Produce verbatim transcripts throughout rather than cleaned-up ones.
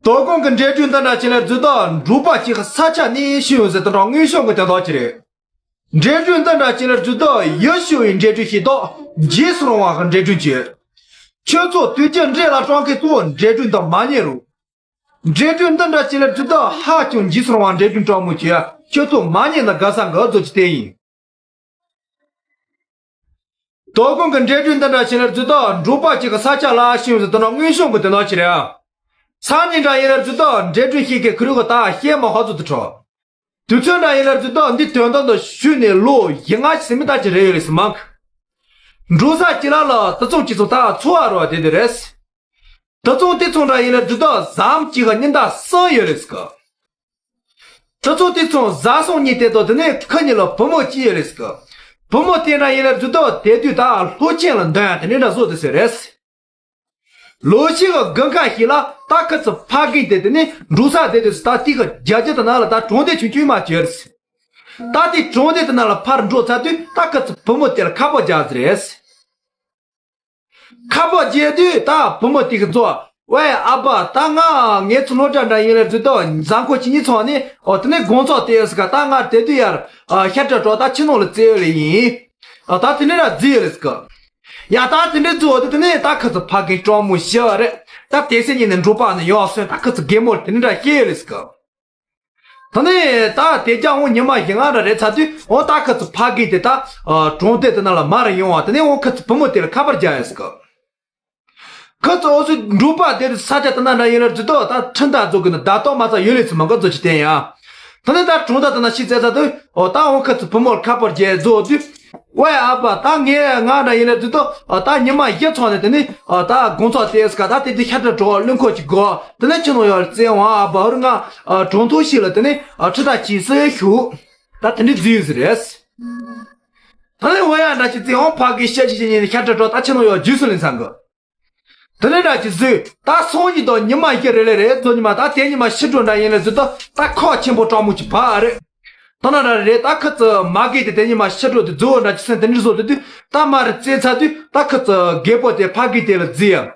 དོ་དགོང་གི་འབྲེལ་སྒྲོན་འདི་འདྲ་ཅིག་ལ་བརྫུས་ཏོ། འབྲོག་པ་གཅིག་གི་ས་ཆ་ནས་ཤི་ཡོང་ཟེར་དེ་འདྲ་མངོན་སུམ་གྱི་དོན་དག་ཅིག་རེད། འབྲེལ་སྒྲོན་འདི་འདྲ་ཅིག་ལ་བརྫུས་ཏོ། ཡིད་སྐྱོ་བའི་འབྲེལ་སྒྲོན་ཞིག་དང་འཇིགས་སུ་རུང་བ་གི་འབྲེལ་སྒྲོན་ཅིག་ཁྱོད་ཚོ་དུས་རྒྱུན་འབྲེལ་ལ་སྤྲང་མཁན་ཚོ་འབྲེལ་སྒྲོན་འདི་མ་ཉན་རོགས། འབྲེལ་སྒྲོན་འདི་འདྲ་ཅིག་ལ་བརྫུས་ཏོ། ཧ་ཅང་འཇིགས་སུ་རུང་བ་འབྲེལ་སྒྲོན་སྤྲང་མོ་ཅིག་ཁྱོད་ཚོ་མ་ཉན་ན་དགའ་ས་འགའ་ཚོ་ཅིག་བསྟན་ཡིན། དོ་དགོང་གི་འབྲེལ་སྒྲོན་འདི་འདྲ་ཅིག་ལ་བརྫུས་ཏོ། འབྲོག་པ་གཅིག་གི་ས་ཆ་ལ་ཤི་ཡོང་ཟེར་དེ་འདྲ་མངོན་སུམ་གྱི་དོན་དག་ཅིག་རེད། སང་ཉིན་འདྲ་ཡིན་ལ་བརྫུས་ཏོ། འབྲེལ་སྒྲོན་ཞིག་གི་ཁུ་རུ་གི་ད་བཤད་མ་ཧ་ཚོད་དུ་ཁྲོ། དུས་ཚོད་འདྲ་ཡིན་ལ་བརྫུས་ཏོ། འདི་དོན་དག་འདི་ཞུས་ནས་ལོ་བཞི་ལྔ་ཞིག་ཟིན་མི་ད་ཅི་རེད་ཡོད་རེད་ཟེར་མང་གི། འབྲོག་ས་གཅིག་ལ་ལ་དུད་ཚང་གཅིག་ཚོ་ད་འཚོ་བ་རོལ་བ་དེ་དེ་རེད། དུད་ཚང་དེ་ཚང་འདྲ་ཡིན་ལ་བརྫུས་ཏོ། བཟའ་མི་གཅིག་གི་ཉི་ཟླ་གསུམ་ཡོད་རེད་ཟེར་གི། དུད་ཚང་དེ་ཚང་བཟའ་ཚང་གཉིས་དེ་དང་དེ་ནས་ཁུ་གཉིས་ལ་བུ་མོ་གཅིག་ཡོད་རེད་ཟེར་གི། བུ་མོ་དེ་འདྲ་ཡིན་ལ་བརྫུས་ཏོ། དེ་དུས་ད་ལྷོ་ཆེན་ལ་འདོན་ཡ་དེ་འདྲ་འདྲ་བཟོ་དེ་ཟེར་རེད། ལོ་ཕྱེད་ཀྱི་དགུན་ཁ་ཞིག་ལ་ད་ཁི་ཚོ་ཕ་རྒན་དེ་དེ་ནས་འབྲོག་ས་དེ་དུས་ད་དེ་གི་རྒྱ་རྒྱ་དེ་ན་ལ་ད་གྲོང་སྡེ་ཆུང་ཆུང་མ་བྱོས། ད་དེ་གྲོང་སྡེ་དེ་ན་ལ་ཕར་འགྲོ་ཚར་དུས་ད་ཁི་ཚོ་བུ་མོ་དེ་ལ་ཁ་པར་རྒྱག་ཟེར། ཁ་པར་རྒྱག་དུས་ད་བུ་མོ་དེ་གི་ཚོ། ཝེ་ཨ་ཕ། ད་ང་ངེད་ཚོ་སློབ་གྲྭ་འདྲ་ཡིན་ལ་བརྫུས་ཏོ། འཛམ་ཁོ་ཆི་ཉི་ཚོ་ནི་ཨོ་དེ་ནས་དགོང་ཚོགས་དེ་ཟེར་ག། ད་ང་དེ་དུས་ཡར་ཤར་ཏྲ་གྲོགས་ད་ཆི་ནང་ལ་བཙལ་ཡོད་ལེ་ཡིན། ཨ་ད་དེ་ནས་ར་རྫི་ཡོད་ལེ་ཟེར་གི། ཡ་ད་དེ་འདྲའི་རྫི་བོ་དེ་དེ་ནས་ད་ཁི་ཚོ་ཕ་རྒན་གྲོགས་མོ་ཞི་བ་རེད། ད་དེ་སེ་ཉིན་ནས་འབྲོག་པ་ནས་ཡོང་སོང་། ད་ཁི་ཚོ་རྒན་མོར་དེ་འདྲ་བཤད་ཡོད་ལེ་ཟེར་གི། དེ་ནས་ད་དེ་རྒྱ་འོང་ཉི་མ་བཞི་ལྔ་ར་རེད་ཚར་དུས་འོ་ད་ཁི་ཚོ་ཕ་རྒན་དེ་ད་གྲོང་སྡེ་དེ་ན་ལ་མར་ཡོང་བ། དེ་ནས་འོ་ཁི་ཚོ་བུ་མོ་དེ་ལ་ཁ་པར་རྒྱག་ཡོད་ཟེར་གི། ཁི་ཚོ་འོ་ཚོ་འབྲོག་པ་དེ་ས་ཆ་དེ་ན་འདྲ་ཡིན་ལ་བརྫུས་ཏོ། ད་ཁྲིམས་ཐག་རྫོགས་གི་ན་ད་ཏོག་མ་ཚ་ཡོད་ལེ་ཚོ་མང་གི་ཚོ་ཅིག་བསྟན་ཡ། དེ་ནས་ད་གྲོང་རྡལ་དེ་ན་ཤི་ཚེ་ཚ་དུས་འོ་ད་འོ་ཁི་ཚོ་བུ་མོར་ཁ་པར་རྒྱག་རྫོགས་དུས། ཝེ་ཨ་ཕ། ད་ངས་ང་འདྲ་ཡིན་ལ་བརྫུས་ཏོ། ད་ཉི་མ་བཞི་ཚོགས་ནས་དེ་ནས་ད་དགོང་ཚོགས་དེ་ཟེར་ག། ད་དེ་དུས་ཤར་ཏྲ་གྲོགས་བློན་ཁོ་ཅིག་གོ། དེ་ནས་ཆི་ནང་ཡོད་བཙལ་འོང་ཨ་ཕ། འོ་ང་གྲོང་ཐོག་ཞིག་ལ་དེ་ནས་ཁྲི་ད་ཅིག་སུ་ཡོད་ཤུ། ད་དེ་འདྲའི་རྫི་ཡོད་ཟེར་རེད། ད་ནི་འོ་ཡ་འདྲ་ཅིག་བརྩིས་འོང་ཕ་གི་ཤ་ཅིག་ཅིག་ཉིན་ཤ་ཏྲ་ཏྲ་ད་ཆི་ནོ་ཡོ་ཇུས་སུ་ལེན་སང་གི། དེ་ནས་འདྲ་ཅིག་བཟོས་ད་སང་ཉིན་དང་ཉི་མ་ཤི་རེ་ལེ་རེད་ཚོ་ཉི་མ་ད་དེ་ཉི་མ་ཤི་འགྲོ་འདྲ་ཡིན་ལེ་བཟོས་ད་ད་ཁོག་ཆེན་པོ་སྤྲང་མོ་ཅིག་བ་རེད། ད་ན་འདྲ་རེད་ད་ཁི་ཚི་མ་གི་དེ་དེ་ཉི་མ་ཤི་འགྲོ་དེ་རྫོ་འདྲ་ཅིག་སེམས་དེ་འདྲ་བཟོ་དེ་དུས་ད་མ་རེད་བཙལ་ཚར་དུས་ད་ཁི་ཚི་རྒད་པོ་དེ་ཕ་གི་དེ་ལ་བརྫིས་ཡ།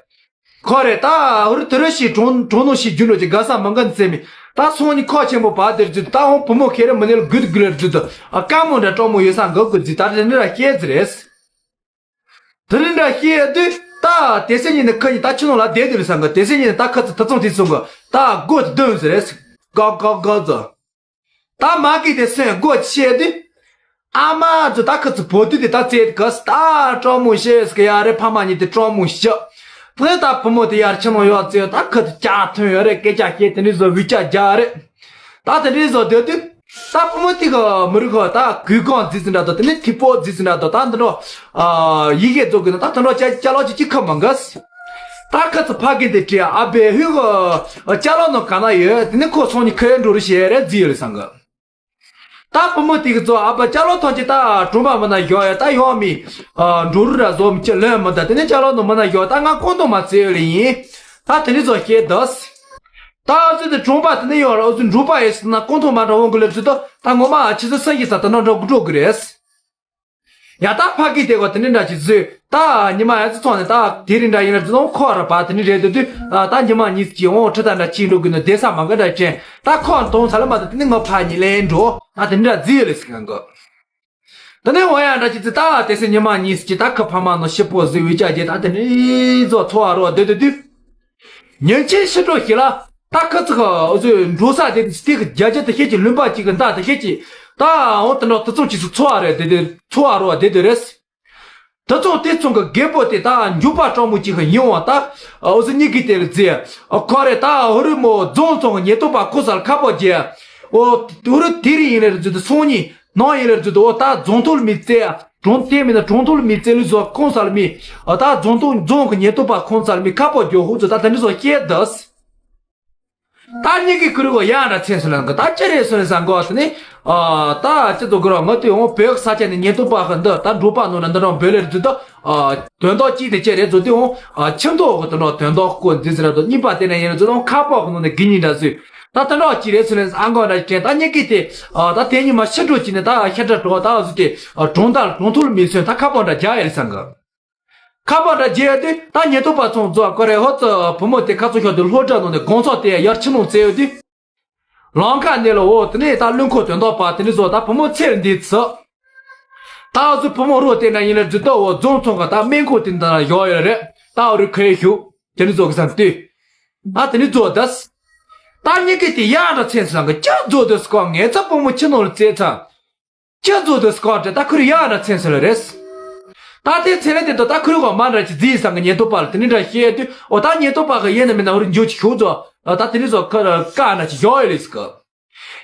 ཁོ་རེ་ད་ཧུར་དུ་རུ་ཞིག་གྲོང་གྲོང་ནང་ཞིག་རྒྱུ་ནོ་ཅིག་དགའ་ས་མང་ག་ནི་ཟེར་མི། ད་སང་ཉིན་ཁོག་ཆེན་པོ་བ་དེར་རྒྱུ་ད་འོང་བུ་མོ་ཁེ་རེ་མི་ནེ་ལ་གུད་གུ་ལེར་རྒྱུ་ད་ཨ་དཀའ་མོ་འདྲ་སྤྲང་མོ་ཡོད་ས་འགག་གི་རྒྱུ་ད་རེ་ནི་ར་ཤེས་ཟེར་རེད། དེ་རིང་འདྲ་ཤེས་དུས་ད་དེ་སེ་ཉིན་ནི་ཁ་ཉིན་ད་ཆུ་ནང་ལ་བསྡད་དུས་ལ་ས་འགག་དེ་སེ་ཉིན་ནི་ད་ཁ་ཚི་ད་ཚང་དེ་སོང་གི་ད་སྒོ་དེ་བདུན་ཟེར་རེད། ག་ག་ག་ཟ། ད་མ་གི་དེ་སོན་སྒོ་ཕྱེ་དུས། ཨ་མ་ཚོ་ད་ཁི་ཚོ་བོ་དུས་དེ་ད་བཙལ་གི་ད་སྤྲང་མོ་ཤེས་གི་ཡ་རེད། ཕ་མ་གཉིས་དེ་སྤྲང་མོ་ཤི། དེ་ད་བུ་མོ་དེ་ཡར་ཁྱིམ་ནང་ཡོད་བཙལ་ད་ཁི་ཚོ་ཇ་ཐོན་ཡོད་རེད། སྐད་ཆ་བཤད་དེ་འདྲའི་བཟོ་བི་ཅ་རྒྱག་རེད། ད་དེ་འདྲའི་བཟོ་སྡོད་དུས་ད་བུ་མོ་དེ་གི་མི་རིགས་ཁོ་ད་གུས་གང་རྫིས་ཟིན་འདྲ་དོ་དེ་ནས་ཐིག་པོ་རྫིས་ཟིན་འདྲ་དོ་ད་འདི་འདྲ་ཡི་གེ་རྫོགས་གི་ན་ད་དེ་འདྲ་ཅ་ཅ་ལག་ཅིག་ཅིག་ཁ་མང་གི། ད་ཁི་ཚོ་ཕ་གི་དེ་དྲིས་ཨ་བེ་ཧུ་གི་ཅ་ལག་ནང་ག་ན་ཡོད་དེ་ནས་ཁོ་སང་ཉིན་ཁ་ཡོད་འགྲོ་རུ་ཤེས་རེད་རྫིས་ཡོད་རེད་སང་གི། ད་བུ་མོ་དེ་གི་ཚོ་ཨ་ཕ་ཅ་ལག་ཐོན་ཅིག་ད་གྲོང་པ་མི་ན་ཞོག་ཡ་ད་ཡོང་མི། འགྲོ་རུ་ར་བཟོ་མི་ཅི་ལོན་མི་ད་དེ་ནས་ཅ་ལག་ནང་མི་ན་ཞོག་ད་ང་ཀོང་ཏོང་མ་བཙལ་ཡོད་ལེ་ཡིན། ད་དེ་ནས་བཟོ་ཤེས་དོ། ད་ཨ་ཙི་དེ་གྲོང་པ་དེ་ནས་ཡོང་ར་ཨ་ཙི་འགྲོ་པ་ཡོད་ཟེར་ན་ཀོང་ཏོང་མ་འདྲ་འོང་གི་ལེབ་ཟེར་དོ། ད་ངོ་མ་ཨ་ཆི་ཟི་སང་ཞིག་ས་ད་ན་འདྲ་དགུ་འགྲོ་གི་རེད། ཡ་ད་ཕ་གི་དེ་གོ་དེ་འདྲ་འདྲ་ཅིག་བཟོས་ད་ཉི་མ་ཡ་ཙི་ཚོགས་ནས་ད་དེ་རིང་འདྲ་ཡིན་ལ་ཙི་ཚོགས་ཁོ་ར་པ་དེ་འདྲ་རེད་དེ་དུས་ད་ཉི་མ་གཉིས་ཀྱི་འོང་ཁྲི་ད་འདྲ་ཅིག་འགྲོ་དགོས་ནོ་བསྡད་ས་མ་ག་འདྲ་དྲན་ད་ཁོ་གཏོང་ཚ་ལ་མ་ད་དེ་ནི་ང་ཕ་གཉིས་ལེན་འགྲོ་ད་དེ་འདྲ་རྫི་ཡོད་ལེ་སི་གང་གི། ད་ནི་འོ་ཡ་འདྲ་ཅིག་ཙི་ད་དེ་སེ་ཉི་མ་གཉིས་ཀྱི་ད་ཁ་ཕ་མ་ནོ་ཤི་པོ་ཟི་བི་ཅ་རྒྱས་ད་དེ་འདྲ་ཚོ་ཚོ་བ་རོ་སྡོད་དེ་དུས། ཉིན་གཅིག་ཕྱི་དྲོ་ཞིག་ལ་ད་ཁ་ཚིག་འོ་ཚོས་འགྲོ་ས་དེ་དེ་གི་རྒྱ་རྒྱ་དེ་ཤེད་ཀྱི་ལུང་པ་གཅིག་གི་མདའ་དེ་ཤེད་ཀྱི་ད་འོ་དེ་འདྲ་དེ་ཚོ་གཅིག་སུ་འཚོ་བ་རེད་དེ་དེ་འཚོ་བ་རོ་བ་དེ་དེ་རེད། དེ་ཚོ་དེ་ཚོ་གི་རྒད་པོ་དེ་ད་འཇུག་པ་སྤྲང་མོ་གཅིག་གི་ཡིན་བ་ད་འོ་ཚོ་གཉིས་ཀྱི་དེ་ལ་རྫི་ཁོ་རེ་ད་ཧུ་རི་མོ་རྫོང་ཚོ་གི་ཉེ་དུ་པ་ཁོ་སར་ཁ་པོ་རྒྱལ་འོ་ཧུ་རི་དེ་རིང་ཡིན་ནས་རྫི་དུ་སོང་ཉིན། ནང་ཡིན་ལ་རྫུ་དོ་ད་རྫོང་ཐོག་ལ་མི་བཙལ། གྲོང་དེ་མིན་ན་གྲོང་ཐོག་ལ་མི་བཙལ་ལུས་བཟོ་ཁོང་ས་ལ་མི། ད་རྫོང་ཐོག་རྫོང་གི་ཉེ་དུ་པ་ཁོང་ས་ལ་མི་ཁ་པོ་རྒྱོ་ཧུ་ཚོ་ད་ད་ནི་བཟོ་ཤེས་དོ། ད་ཉིན་གི་ཁུ་རུ་གོ་ཡང་འདྲ་མཚན་སུ་ལ་འགོ་ད་ཅི་རེད་སུ་ལ་ས་འགོ་ཟེར་ནི། ད་ཅི་ཚོ་གོ་ར་ང་དུ་ཡོང་བོད་ས་ཆ་ནས་ཉེ་དུ་པ་ཧ་འདི་ད་འབྲོག་པ་ནོ་ན་འདི་རང་བོད་ལ་རྫུ་དོ། དོན་དག་གཅིག་དེ་ཅི་རེད་ཚོ་དེ་འོང་། ཁྱིམ་ཐོག་གི་དོན་དག་དོན་དག་སྐོར་འདི་ཟེར་ར་དོ་གཉིས་པ་དེ་ན་ཡིན་ར་ཚོ་དང་ཁ་པོ་གི་ནང་ནས་དགེ་ཉིན་འདྲ་ཚོས། ད་དེ་འདྲ་ཅི་རེད་ཚུལ་ལེན་ཨ་འགོ་འདྲ་དྲན་ད་ཉེ་གི་དེ། ད་དེ་ཉི་མ་ཕྱི་དྲོ་ཅི་ནས་ད་ཤ་ཁྲ་གྲོགས་ད་བཟོ་དེ། གྲོང་རྡལ་གྲོང་ཐོག་ལ་མི་སོན་ད་ཁ་པོ་འདྲ་རྒྱག་ཡ་རེད་བསམ་གི། ཁ་པར་འདྲ་བརྗེ་ཡོད་དུས་ད་ཉེན་རྟོག་པ་ཚོ་འཛོ་ཀོ་རེ་ཧོ་ཙི་བུ་མོ་དེ་ཁ་ཚོ་ཤོར་དུས་སློབ་གྲྭ་ནང་ནས་དགོང་ཚོགས་དེ་ཡར་ཕྱི་ནང་བཙལ་ཡོད་དུས། ལམ་ཁ་ནས་ལ་འོ་དེ་ནས་ད་བློན་ཁོ་དོན་དག་པ་དེ་ནས་བཟོ་ད་བུ་མོ་ཚེར་འདི་ཚོ། ད་འུ་ཚོ་བུ་མོ་རོ་དེ་ན་ཡིན་ལ་འཛུལ་ཏོ་འོ་རྫོང་ཚོང་ག་ད་སྨན་ཁང་དེ་འདི་ན་བཞག་ཡོད་རེད། ད་འུ་རུ་ཁ་ཡེ་ཞུ་དེ་ནས་བཟོ་གི་བསམ་དུས། ཨ་དེ་ནས་བཟོ་དས། ད་ཉི་གི་དེ་ཡག་འདྲ་ཚན་སང་གི་ཅག་བཟོ་དོ་སྐོ་ངས་ཚ་བུ་མོ་ཕྱི་ནང་ལ་བཙལ་ཚ། ཅི་བཟོ་དུ་སྐོར་ཏེ་ད་ཁུར་ཡག་ན་ཚན་སོ་ལ་རེད། ད་དེ་ཚེ་ལ་དེ་དུ་ད་ཁུར་གོ་མ་འདྲ་ཅི་རྫིས་སང་གི་ཉེན་རྟོག་པ་ལ་དེ་ནི་འདྲ་བཤད་དུས་འོ་ད་ཉེན་རྟོག་པ་གི་ཡིན་ན་མིན་ན་འུར་འཇུ་ཅི་ཤོག་ཚོ་ད་དེ་ནི་ཚོ་ཁ་ཀ་ན་ཅི་ཡོ་ཡོ་ལིས་ཀི།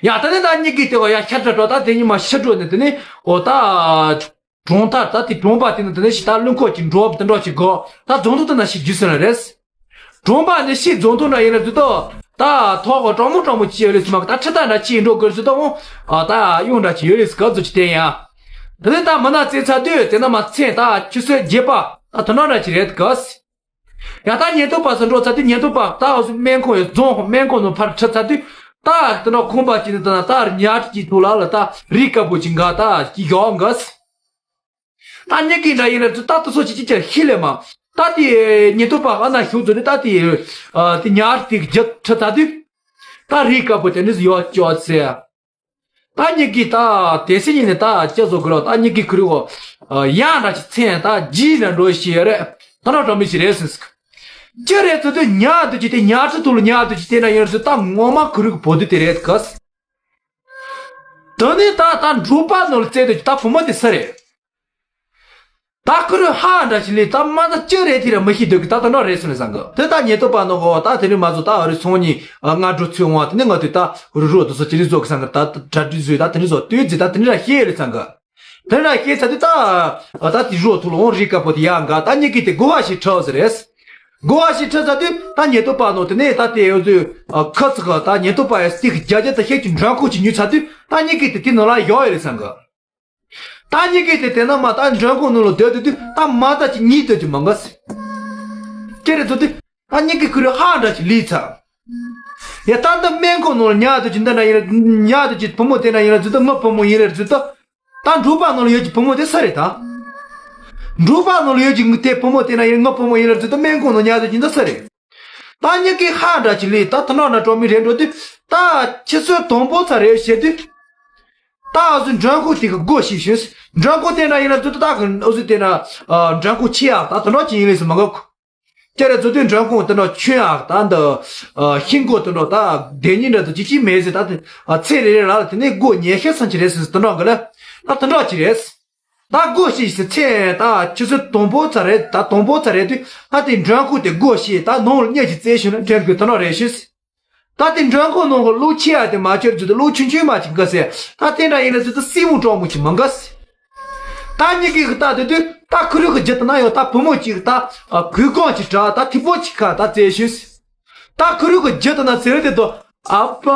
ཡང་ད་ནི་ད་ཉི་གི་དེ་གོ་ཡ་ཤ་ཏྲ་ཏོ་ད་དེ་ཉི་མ་ཤ་ཏྲོ་ནི་དེ་ནི་འོ་ད། གྲོང་ཐར་ད་དེ་གྲོང་པ་དེ་ནི་དེ་ནི་ཤི་ད་བློན་ཁོ་ཅི་འགྲོ་དེ་འགྲོ་ཅི་གོ་ད་རྫོང་དུ་དེ་ན་ཤི་རྒྱུ་སོ་ལ་རེད། གྲོང་པ་ནི་ཤི་རྫོང་དུ་ན་ཡིན་ན་དུ་ཏོ། ད་ཐོག་ག་གྲོག་མོ་གྲོག་མོ་ཅི་ཡོད་ལེ་སི་མ་གི་ད་ཁྲི་ད་འདྲ་ཅི་ཡིན་འགྲོ་དགོས་སུ་ཏོ་འོང་། ཨ་ད་ཡོང་འདྲ་ཅི་ཡོད་ལེ་སི་ག་ཚོད་ཅི་བསྟན་ཡ། དེ་ནས་ད་མི་ན་བཙལ་ཚ་དུས་དེ་ན་མ་ཚན་ད་ཆུ་ཚོད་བརྒྱད་པ་ད་དོ་ན་འདྲ་ཅི་རེད་ག་སི། ཡ་ད་ཉེན་རྟོག་པ་སུ་འགྲོ་ཚ་དུས་ཉེན་རྟོག་པ་ད་འོ་སུ་སྨན་ཁང་ཡོད་རྫོང་སྨན་ཁང་ནང་ཕར་ཁྲིད་ཚ་དུས་ད་དེ་ན་ཁོང་པ་ཅི་ནི་ད་ན་ད་ཉག་ཅི་ཐུག་ལ་ལ་ད་རི་དཀར་པོ་ཅི་འགའ་ད་ཅི་ཡོང་ག་སི། ད་ཉི་གི་འདྲ་ཡིན་ན་ཚུ་ད་དུ་སོ་ཅི་ཅི་ཅི་ཤི་ལེ་མ། ད་དེ་ཉེན་རྟོག་པ་ཨ་ན་ཞུ་ཚོ་ནི་ད་དེ་དེ་ཉར་དེ་རྒྱབ་ཁྲི་ད་དུས། ད་རི་དཀར་པོ་དེ་ནི་ཡོ་ཅོ་ཚེ། ད་ཉི་གི་ད་དེ་སི་ཉིན་ནི་ད་ཅི་བཟོ་དགོས་རོ་ད་ཉི་གི་ཁུ་རི་འོ། ཡང་འདྲ་ཅི་ཚན་ད་ཇི་ན་འགྲོ་ཤི་ཡ་རེད། ད་ན་འགྲོ་མི་ཤི་རེད་སིན་སི། ཅི་རེད་ཚོ་དུས་ཉར་དུ་ཅི་དེ་ཉར་ཁྲི་ཐུག་ལ་ཉར་དུ་ཅི་དེ་ན་ཡོད་ཚོ་ད་ངོ་མ་ཁུ་རི་གི་བོ་དུ་དེ་རེད་ག་སི། ད་ནི་ད་ད་འབྲོག་པ་ནོར་རྩེ་དུ་ད་བུ་མོ་དེ་ས་རེད། ད་ཁུ་རུ་ཧ་འདྲ་ཞིག་ལས་ད་མ་ད་ཅི་རེད་དེ་ར་མི་ཤེས་འདུག་གི་ད་ད་ནོར་རེད་སོང་ནས་བཟང་གི་དེ་ད་ཉེ་དུ་པ་ནོ་གོ་ད་དེ་རིང་མ་བཟོ་ད་ཨ་རི་སོང་ཉིན་ང་འགྲོ་ཚུལ་འོང་བ་དེ་ནི་ང་དུ་ད་རུ་རོ་དུ་སོ་ཅི་རི་བཟོ་གི་བཟང་གི་ད་གྲ་སྒྲིག་བཟོས་ད་དེ་རི་བཟོ་དུས་རྗེ་ད་དེ་རི་ར་ཤེས་རེད་བཟང་གི་དེ་ར་ཤེས་ཚ་དུས་ད་ད་དེ་རོ་ཐུ་ལོང་རི་ཀ་པོ་དེ་ཡང་ག་ད་ཉེ་གི་དེ་གོ་བ་ཞིག་ཁྲ་ཟེར་རེད། གོ་བ་ཞིག་ཁྲི་ཚ་དུས་ད་ཉེ་དུ་པ་ནོ་དེ་ནས་ད་དེ་ཡོད་དུས་ཁ་ཚིག་ག་ད་ཉེ་དུ་པ་ཡ་སྟེགས་རྒྱ་རྒྱ་ད་ཤེད་ཀྱི་མགྲོན་ཁོག་ཅིག་ཉུལ་ཚ་དུས་ད་ཉེ་གི་དེ་དེ་ནོ་ལ་ཡོ་ཡོ་རེད་བསམ་ག་ད་ཉེ་གི་དེ་དེ་ན་མ་ད་མགྲོན་ཁོག་ནོ་ལ་སྡོད་དུས་དུས་ད་མ་ད་ཅིག་གཉིད་སྡོད་ཀྱི་མང་ག་སི། ཀྱེ་རེད་ཚོ་དུས་ད་ཉེ་གི་ཁུ་རུ་ཧ་འདྲ་ཅིག་ལི་ཚ། ཡ་ད་འདི་སྨན་ཁོག་ནོ་ལ་ཉལ་དུ་ཅིག་འདི་འདྲ་ཡིན་ར་ཉལ་དུ་ཅིག་བུ་མོ་དེ་འདྲ་ཡིན་ར་ཚུ་ད་ང་བུ་མོ་ཡིན་ར་ཚུ་ད། ད་འབྲོག་པ་ནང་ལ་ཡོད་ཀྱི་བུ་མོ་དེ་ས་རེད་ད། འབྲོག་པ་ནང་ལ་ཡོད་ཀྱི་དེ་བུ་མོ་དེ་ན་ཡིན་ང་བུ་མོ་ཡིན་ལ་ཚུལ་ད་སྨན་ཁང་ནང་ཉལ་དུ་ཀྱི་འདི་ས་རེད། ད་ཉི་གི་ཧ་འདྲ་ཅིག་ལས་ད་ཐ་ན་ན་གྲོགས་མི་རེད་འགྲོ་དུས་ད་ཁྱི་སོའི་དང་པོ་ཚ་རེད་བཤད་དུས། ད་ཨ་ཟུ་མགྲོན་ཁོག་དེ་གི་སྒོ་ཕྱེ་ཤོད། མགྲོན་ཁོག་དེ་ན་ཡིན་ལ་ཚུལ་ད་ད་གི་ཨ་ཟུ་དེ་ན་མགྲོན་ཁོག་ཕྱེ་ཡག་ད་ད་འགྲོ་ཅི་ཡིན་ལས་སུ་མ་ག་གོ། ཅེ་རེ་ཚོ་དུས་མགྲོན་ཁོང་དེ་འདྲ་ཁྱོད་ཡག་ད་འདི་ཤིང་སྒོ་དེ་འདྲ་ད་དེ་ཉིན་འདྲ་དུ་ཅི་ཅི་མེད་ཟེར་ད་དེ་ཚེ་རེ་རེ་ལ་དེ་ནས་སྒོ་ཉེ་ཤེས་སང་ཅི་རེད་ཟེར་དེ་འདྲ་གི་ལ་ད་དེ་འདྲ་ཅི་རེད། ད་སྒོ་ཞིག་ཟེར་ཚེ་ད་ཆུ་ཚོད་དང་པོ་ཚ་རེད་ད་དང་པོ་ཚ་རེད་དུས་ད་དེ་མགྲོན་ཁོང་དེ་སྒོ་ཞིག་ད་ནང་ལ་གཉེར་གྱི་རྩེ་ཤོད་ན་འདྲེན་དགོས་དེ་འདྲ་རེད་ཤེས། ད་དེ་མགྲོན་ཁང་ནང་གི་གློག་ཆེ་ཡ་དེ་མ་ཆེར་ཚུལ་དུ་གློག་ཆུང་ཆུང་མ་ཅིག་འགའ་ཟེར། ད་དེ་འདྲ་ཡིན་ན་ཚུལ་དུ་སྲིན་མོ་གྲོགས་མོ་ཅིག་མང་ག་ཟེར། ད་ཉི་གི་གི་ད་དེ་དུས་ད་ཁུ་རུ་གི་རྒྱུད་དུ་ན་ཡང་ད་བུ་མོ་ཅིག་ད་གུས་ཀོང་ཅིག་གྲགས་ད་ཐིག་པོ་ཅིག་ཁ་ད་བཙལ་ཤོད་ཟེར། ད་ཁུ་རུ་གི་རྒྱུད་དུ་ན་ཟེར་དེ་དུ་ཨ་ཕ་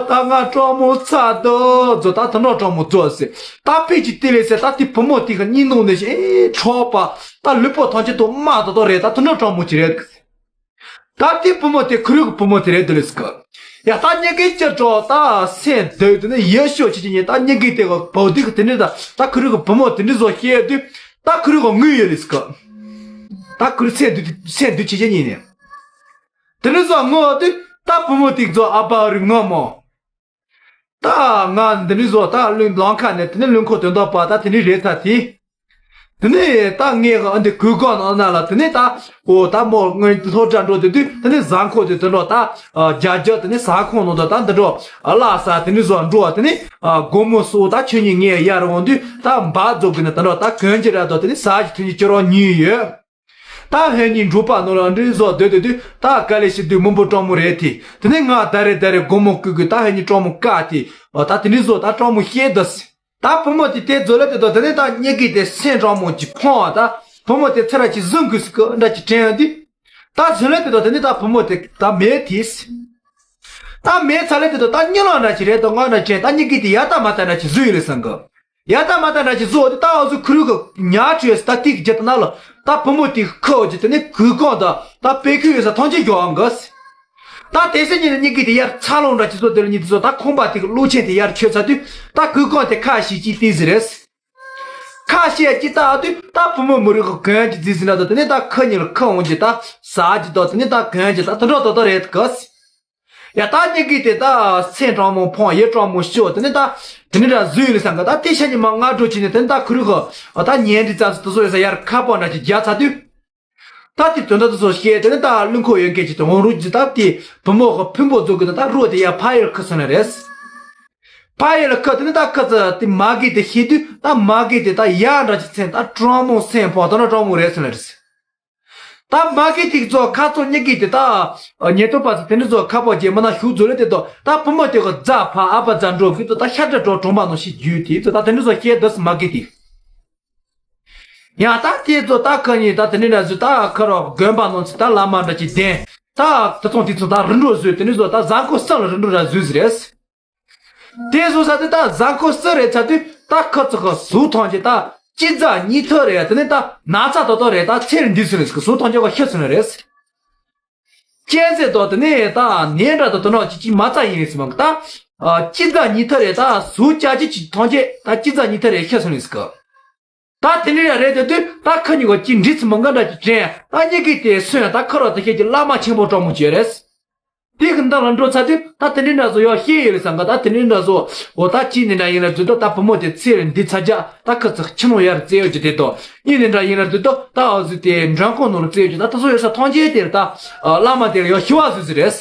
ད་ང་གྲོགས་མོ་ཚ་དོ་ཛོ་ད་ད་ནོ་གྲོགས་མོ་ཛོ་ཟེར། ད་ཕི་ཅིག་དེ་ལས་ཟེར་ད་དེ་བུ་མོ་དེ་གི་གཉིད་ནོ་ནས་ཨེ་ཁྲོག་པ་ད་ལུས་པོ་ཐམས་ཅད་དུ་དམར་ཏོག་ཏོ་རེད་ད་ད་ནོ་གྲོགས་མོ་ཅིག་རེད། ད་དེ་བུ་མོ་དེ་ཁུ་རུ་གི་བུ་མོ་དེ་རེད་འདུག་ལེ་སི་ཀ། ཡ་ད་ཉི་གི་ཅི་གྲོགས་ད་སེམས་སྡུག་དེ་ནི་ཡེ་ཤོ་ཆི་ཆི་ཉིན་ད་ཉི་གི་དེ་གི་བུ་དེ་གི་དེ་ནི་ད་ད་ཁུ་རུ་གི་བུ་མོ་དེ་ནི་བཟོ་ཤེས་དུས་ད་ཁུ་རུ་གི་ངུ་ཡོད་ལེ་སི་ཀ། ད་ཁུ་རུ་སེམས་སྡུག་སེམས་སྡུག་ཆི་ཆི་ཉིན་ནས། དེ་ནི་བཟོ་ངུ་དུས་ད་བུ་མོ་དེ་གི་བཟོ་ཨ་ཕ་རི་ངུ་མོ། ད་ང་འདི་ནི་བཟོ་ད་ལུང་ལམ་ཁ་ནས་དེ་ནི་ལུང་ཁོ་དོན་དག་པ་ད་དེ་ནི་རེད་ད་དེ། དེ་ནས་ད་ངས་ཨ་འདི་གུས་ཀོང་ཨ་ན་ལ་དེ་ནས་ད་འོ་ད་མོ་ངའི་སློབ་གྲྭ་འགྲོ་དེ་དུས་དེ་ནས་ཟ་ཁང་དེ་དེ་འགྲོ་ད་རྒྱ་རྒྱ་དེ་ནས་ཟ་ཁང་ནང་དུ་ད་འདི་འགྲོ་བླ་ས་དེ་ནས་བཟོ་འགྲོ་དེ་ནས་སྒོར་མོ་སོ་ད་ཁྱོད་གཉིས་ངའི་ཡར་འོང་དུས་ད་འབག་རྫོགས་གི་ནས་དེ་འགྲོ་ད་གོན་གྱི་ར་དོ་དེ་ནས་ཟ་གི་ཐུན་གྱི་ཅོ་རོ་ཉུལ་ཡོད། ད་ཧེ་གཉིས་འབྲོག་པ་ནང་ལ་འདྲེ་བཟོ་སྡོད་དེ་དུས་ད་དཀའ་ལས་ཤི་དུས་མི་འབོར་སྤྲང་མོ་རེད་དེ་དེ་ནས་ང་ད་རེ་ད་རེ་སྒོར་མོ་བསྐུར་གི་ད་ཧེ་གཉིས་སྤྲང་མོ་བཀག་དེ་ད་དེ་འདྲ་བཟོ་ད་སྤྲང་མོ་ཤེས་དོ་ཟེར། ད་བུ་མོ་དེ་དེ་རྫོ་ལེ་དེ་དོ་དེ་ནས་ད་ཉེ་གི་དེ་སེམས་དྲང་མོ་གྱི་ཕོང་བ་ད་བུ་མོ་དེ་ཚེ་ར་གྱི་བཟུང་དགོས་སི་ཀི་འདྲ་གྱི་དྲན་ཡོང་དུས། ད་རྫོ་ལེ་དེ་དོ་དེ་ནས་ད་བུ་མོ་དེ་ད་མེད་དེས། ད་མེད་ཚ་ལེ་དེ་དོ་ད་གཉིད་ལོག་འདྲ་གྱི་རེད་དོ་ང་འདྲ་དྲན་ད་ཉེ་གི་དེ་ཡ་ད་མ་ད་འདྲ་གྱི་བཟུང་ཡོད་ལེ་སང་གི། ཡ་ད་མ་ད་འདྲ་གྱི་བཟོ་དེ་ད་འུ་ཚོ་ཁུ་རུ་གི་ཉ་ཁྲུས་ད་ཏིག་རྒྱུ་དེ་ན་ལ་ད་བུ་མོ་དེ་ཁུ་འོ་གྱི་དེ་ནས་གུས་ཀོང་ད་ད་པེ་ཁུ་ཡོད་ས་ཐོང་ཅི་རྒྱོ་འང་གི། ད་དེ་སྲིད་ཉིན་ནི་གཉིས་ཀྱི་དེ་ཡར་ཚ་ལོང་འདྲ་ཅི་ཚོ་དེ་ལ་གཉིས་དེ་ཚོ་ད་ཁོང་པ་དེ་གི་གློག་ཆེན་དེ་ཡར་ཁྱོད་ཚ་དུས་ད་གུས་ཀོང་དེ་ཁ་ཞིག་ཅིག་ཏི་ཟི་རེད། ཁ་ ད་བཤད་ཀྱི་ད་དུས་ད་བུ་མོ་མི་རིགས་གོན་གྱི་རྫིས་ཟིན་ན་ད་དེ་ནས་ད་ཁ་ཉིན་ལ་ཁ་འོང་གྱི་ད་ཟ་གྱི་ད་དེ་ནས་ད་གོན་གྱི་ད་དུ་འགྲོ་ད་ད་རེད་གི། ཡ་ད་ཉི་གི་དེ་ད་སེམས་དྲང་མོ་ཕོངས་ཡིད་དྲང་མོ་ཤོག་དེ་ནས་ད་དེ་ནས་ད་བཟོས་ཡོད་ལ་སང་གི་ད་དེ་ཤ་ཉི་མ་ང་འགྲོ་ཅི་ནས་དེ་ནས་ད་ཁུ་རུ་གི་ད་ཉན་འདི་ཙམ་ཟིག་དུ་བཟོ་ཡོད་ས་ཡར་ཁ་པོ་འདྲ་ཅིག་རྒྱག་ཚར་དུས། ད་དེ་དོན་དག་དེ་ཚོ་བཤད་དེ་ནི་ད་གླིང་ཁོ་ཡོད་མཁན་གྱི་དེ་འོང་རུ་ཇི་ད་དེ་བུ་མོ་གི་ཕུན་པོ་རྫོགས་གི་ད་ད་རོ་དེ་ཡ་ཕ་ཡུལ་ཁུ་སོང་ནི་རེད། ཕ་ཡུལ་ཁུ་དེ་ནི་ད་ཁུ་ཚ་དེ་མ་གི་དེ་ཤེས་དུས་ད་མ་གི་དེ་ད་ཡ་འདྲ་ཅིག་མཚན་ད་དྲང་མོ་སེམས་ཕོ་ད་ན་དྲང་མོ་རེད་སོང་ནི་རེད། ད་མ་གི་དེ་ཚོ་ཁ་ཚོ་ཉི་གི་དེ་ད་ཉེ་དོ་པ་ཚོ་དེ་ནི་ཚོ་ཁ་པོ་རྗེས་མ་ན་ཤུགས་ཚོ་ལས་དེ་དོ་ད་བུ་མོ་དེ་གི་རྫ་ཕ་ཨ་ཕ་རྫ་འགྲོ་གི་དོ་ད་ཤ་འདྲ་འགྲོ་གྲོང་པ་ནང་ཤི་རྒྱུ་དེ་ཚོ་ད་དེ་ནི་ཚོ་ཤེས་དོ་མ་གི་དེ། ཡང་ད་དེ་ཚོ་ད་ཁ་ཉིན་ད་དེ་ནི་ན་ཟུ་ད་ཁ་རོག་དགོན་པ་ནང་ཚུ་ད་བླ་མ་འདྲ་ཅིག་བསྟེན། ད་དེ་ཚོང་དེ་ཚོ་ད་རིན་འགྲོ་བཟོས་དེ་ནི་ཚོ་ད་གཟའ་འཁོར་གསུམ་ལ་རིན་འགྲོ་ར་བཟོས་ཟེར་རེད། དེ་བཟོ་ས་དེ་ད་གཟའ་འཁོར་གསུམ་རེད་ཚ་དུས་ད་ཁ་ཚོ་ཁ་ཟུག་ཐོང་ཅིག་ད་སྤྱི་རྫ་གཉིས་ཐོ་རེད་དེ་ནི་ད་ན་ཚ་ཏོ་ཏོ་རེད་ད་ཚེ་རིང་འདི་ཚོ་རེད་ཟུག་ཐོང་ཅོག་ག་ཤི་ཚོ་ནི་རེད། སྐྱེ་ཚེ་དོ་དེ་ནས་ད་ནས་འདྲ་དོ་དོ་ནོ་ཅི་ཅི་མ་རྩ་ཡིན་རེད་སི་མང་གི་ད། ཅི་ཙ་ཉི་ཐ་རེད་ད་སུ་ཅ་ཅི་ཅི་ཐོང་ཅེ་ད་ཅི་ཙ་ཉི་ཐ་རེད་ཤ་སོང་རེད་སི་གི། ད་དེ་ནས་ཡ་རེད་དེ་དུས་ད་ཁ་ཉི་གོ་ཅི་འདྲི་སི་མང་ག་འདྲ་ཅི་དྲན་ད་ཉི་གི་དེ་སོན་ད་ཁ་རོ་ད་ཤེད་ཀྱི་བླ་མ་ཆེན་པོ་གྲོགས་མོ་ཅི་རེད། དེ་གི་འདི་ལ་འགྲོ་ཚ་དུས་ད་དེ་འདྲི་འདྲ་བཟོ་ཡོད་ཤེས་ཡོད་རེད་སང་ག་ད་དེ་འདྲི་འདྲ་བཟོ་འོ་ད་ཅི་ནི་འདྲ་ཡིན་ལ་དུས་ད་ད་བུ་མོ་དེ་ཚེ་རིང་འདི་ཚ་ཅག་ད་ཁ་ཚ་ཁྱི་ནོ་ཡར་རྩེ་ཡོད་ཀྱི་དེ་དོ། ཡིན་ནི་འདྲ་ཡིན་ལ་དུས་ད་ད་ཨ་ཟི་དེ་འགྲོན་ཁོང་ནོར་རྩེ་ཡོད་ཀྱི་ད་ད་བཟོ་ཡོད་ས་ཐོང་ཅེ་དེར་ད་བླ་མ་དེར་ཡོད་ཤི་བ་བཟོ་ཟི་རེད།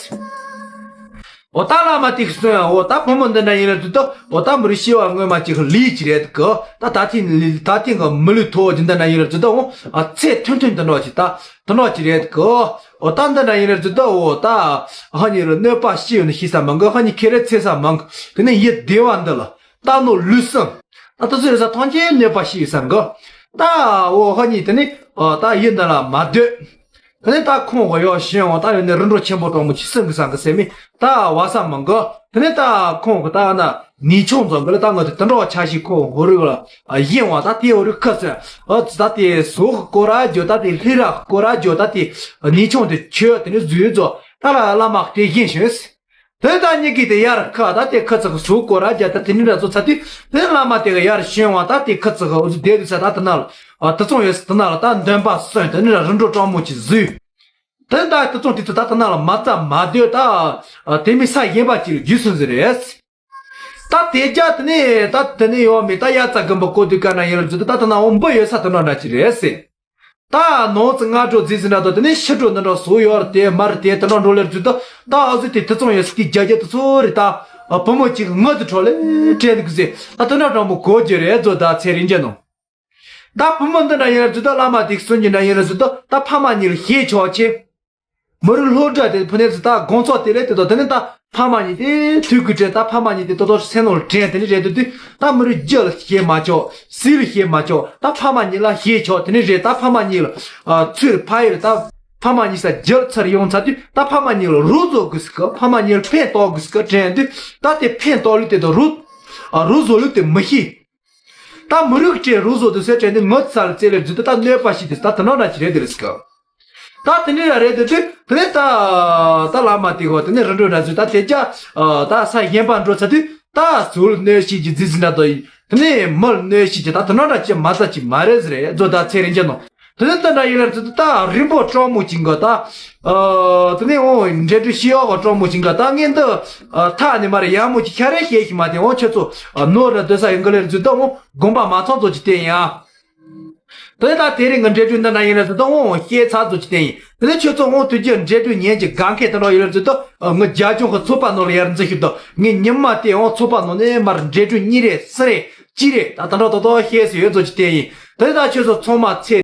འོ་ད་བླ་མ་དེ་གསོན་འོ་ད་བུ་མོ་འདི་འདྲ་ཡིན་ལ་དུས་ད་འོ་ད་མི་རིགས་ཤི་བ་སྔོན་མ་ཅིག་ལི་ཅི་རེད་གི་ད་ད་ཐེངས་ད་ཐེངས་གི་མི་ལུས་ཐོག་ཅི་འདི་འདྲ་ཡིན་ལ་དུས་ད་འོ་ཚེ་ཐུང་ཐུང་འདི་འདྲ་ཅི་ད། དུ་ནོ་ཅི་རེད་གོ། འོ་ད་འདི་འདྲ་ཡིན་རེད་ཟེར་ད་འོ་ད། ཧ་ནི་རུ་གནོད་པ་ཤི་ཡོད་ནི་ཤི་ས་མང་གི་ཧ་ནི་ཁེ་རེ་ཚེ་ས་མང་གི་དེ་ནི་ཡིད་བདེ་བ་འདི་ལ་ད་ནོ་ལུས་སམ། ད་དུ་ཟེར་ས་ཐང་ཆེན་གནོད་པ་ཤི་ཡོད་ས་གི་ད་འོ་ཧ་ནི་དེ་ནི་འོ་ད་ཡིད་འདི་ལ་མ་སྡོད། དེ་ནི་ད་ཁོང་གི་ཡོ་ཞེན་འོ་ད་ཡོད་ནི་རིན་འགྲོ་ཆེན་པོ་གྲོགས་མོ་ཆི་སིང་གི་སང་གི་སེ་མི་ད་བ་ས་མང་གི་དེ་ནི་ད་ཁོང་གི་ད་ན། ནི་ཆུང་ཙམ་གི་ལ་ད་ང་དེ་དུ་འགྲོ་བ་ཆ་ཞིག་ཁོ་ཧོ་རུ་ལ་ཡིན་བ་ད་དེ་ཧོ་རུ་ཁ་ཟེར་ཨ་ཙི་ད་དེ་སོ་ཧི་སྐོར་ར་ཇོ་ད་དེ་ལྷི་ར་སྐོར་ར་ཇོ་ད་དེ་ནི་ཆུང་དེ་ཆོས་དེ་ནི་ཟུས་ཙོ་ད་ལ་བླ་མ་དེ་བཞིན་ཞོན་དེ་ད་ཉི་གི་དེ་ཡར་ཁ་ད་དེ་ཁ་ཚིག་སོ་སྐོར་ར་ཇ་ད་དེ་ནི་ར་ཙོ་ཚ་དུས་དེ་བླ་མ་དེ་ག་ཡར་ཞོན་བ་ད་དེ་ཁ་ཚིག་འུ་ཚོ་དེ་དུས་ས་ད་དེ་ན་ལ་ཨ་དུ་ཚོང་ཡོད་ས་དེ་ན་ལ་ད་འདོན་པ་སོན་དེ་ནི་ར་རིན་འགྲོ་གྲོགས་མོ་ཅིག་ཟུས་དེ་ད་དུ་ཚོང་དེ་ཚོ་ད་དེ་ན་ལ་མ་རྩ་མ་སྡོད་ད་དེ་མི་ས་གཞན་པ་ཅིག་རྒྱུས་སོང་ཟེར་རེད། ད་དེ་རྒྱ་དེ་ནས་ད་དེ་ནས་ཡོང་མི་ད་ཡ་ཙ་གམ་པ་ཀོ་དུས་ཀ་ན་ཡིན་ལ་ཛུ་ད་ད་ན་འོ་འབུ་ཡོད་ས་དེ་འདྲ་འདྲ་ཅི་རེད་ཟེར། ད་ནོར་ཙི་སྔ་དྲོ་རྫི་ཟིན་འདྲ་དོ་དེ་ནས་ཕྱི་དྲོ་འདི་འདྲ་བཟོ་ཡོད་རེད་དེ་མ་རེད་དེ་དེ་འདྲ་འགྲོ་ལེར་ཛུ་ད་ད་ཨ་ཟུ་དེ་དེ་ཚོང་ཡོད་ས་དེ་རྒྱ་རྒྱ་དེ་ཚོ་རེད་ད་བུ་མོ་གཅིག་ངུ་དུ་འཕྲོ་ལེ་དྲན་འདུག་ཟེར་ད་དེ་འདྲ་འདྲ་མོ་གོ་རྒྱུ་རེད་ཛོ་ད་ཚེ་རིང་རྒྱ་ནོ། ད་བུ་མོ་འདི་འདྲ་ཡིན་ལ་ཛུ་ད་བླ་མ་དེ་གསུན་གྱི་འདྲ་ཡིན་ལ་ཛུ་ད་ད་ཕ་མ་གཉིས་ལ་ཞེས་ཆོག་ཆེ། མི་རིགས་སློབ་གྲྭ་དེ་ཕུ་ནེ་ཙི་ད་དགོང་ཚོགས་དེ་ལས་དེ་དང་དེ་ནི་ད་ཕ་མ་གཉིས་དེ་ཐུག་གི་དྲན་ད་ཕ་མ་གཉིས་དེ་ཏོ་ཏོ་སེ་ནོ་ལ་དྲན་དེ་ནི་རེད་དུ་དུས་ད་མི་རིགས་རྒྱུ་ལ་ཤེས་མ་ཆོག་སྲིད་ལ་ཤེས་མ་ཆོག་ད་ཕ་མ་གཉིས་ལ་ཤེས་ཆོག་དེ་ནི་རེད་ད་ཕ་མ་གཉིས་ལ་ཚུར་ཕ་ཡི་ལ་ད་ཕ་མ་གཉིས་ས་རྒྱུ་ལ་ཚུར་ཡོང་ཚར་དུས་ད་ཕ་མ་གཉིས་ལ་རུ་བཟོ་དགོས་སི་ཀ་ཕ་མ་གཉིས་ལ་ཕན་ཐོགས་དགོས་སི་ཀ་དྲན་དུས་ད་དེ་ཕན་ཐོགས་ལུགས་དེ་དང་རུ་རུ་བཟོ་ལུགས་དེ་མི་ཤེས། ད་མི་རིགས་ཀྱི་རུ་བཟོ་དུ་ཟེར་བྱས་ནས་ངོ་ཚ་ལ་རྩེ་ལེར་འཛུལ་ཏེ་ད་གནོད་པ་ཞིག་དེ་ད་དེ་ནོ་འདྲ་ཅི་རེད་དེ་རེད་ཟེར་གི། ད་དེ་འདྲ་ར་རེད་དེ་དུས་དེ་ནས་ད་ད་བླ་མ་དེ་གོ་དེ་ནས་རིན་འགྲོ་འདྲ་ཟེར་ད་དེ་རྒྱ་ད་ས་གཞན་པ་འགྲོ་ཚ་དུས་ད་ཟུར་གནོད་བྱེད་ཀྱི་རྫི་ཟི་འདྲ་དོ་ཡིན་དེ་ནས་མི་ལ་གནོད་བྱེད་ཀྱི་ད་དེ་ནོ་འདྲ་ཅི་མ་རྩ་ཅི་མ་རེད་ཟེར་རེད་ཛོ་ད་ཚེ་རིང་རྒྱ་ནོ། དེ་ནས་ད་འདྲ་ཡིན་ལ་ཚུལ་ད་རིན་པོ་གྲོགས་མོ་ཅིག་གི་ད། དེ་ནས་འོང་འབྲེལ་འདྲིས་ཤི་ཡོག་གི་གྲོགས་མོ་ཅིག་གི་ད་ངས་འདི་ཐག་ནས་མར་ཡག་མོ་ཅིག་ཁྱ་རེ་བཤད་ཤི་མ་དེ་འོང་ཁྱོད་ཚོ་ནོར་ར་སྡོད་ས་ཡིན་གི་ལེར་ཚུལ་ད་འོང་དགོངས་པ་མ་ཚོམ་ཚོ་ཅིག་བསྟན་ཡ། དེ་ནས་ད་དེ་རིང་གི་འབྲེལ་འདྲིས་འདི་འདྲ་ཡིན་ལ་ཚུལ་ད་འོང་བཤད་ཚར་ཚོ་ཅིག་བསྟན་ཡིན། དེ་ནས་ཁྱོད་ཚོ་འོང་དུས་རྒྱུ་འབྲེལ་འདྲིས་ཉན་གྱི་དགའ་མཁན་དེ་འདྲ་ཡིན་ལ་ཚུལ་ད་ངའི་རྒྱ་ལྗོངས་གི་ཚོད་དཔག་ནང་ལ་ཡར་འཛུལ་ཤི་ད་ངས་ཉི་མ་དེ་འོང་ཚོད་དཔག་ནང་ནས་མར་འབྲེལ་འདྲིས་གཉིས་རེད་གསུམ་རེད་གཅིག་རེད་ད་ད་འདྲ་ཏོག་ཏོག་བཤད་སྲིད་ཡོད་ཚོ་ཅིག་བསྟན་ཡིན། དེ་ནས་ད་ཁྱོད་ཚོ་ཚང་མ་ཚེ།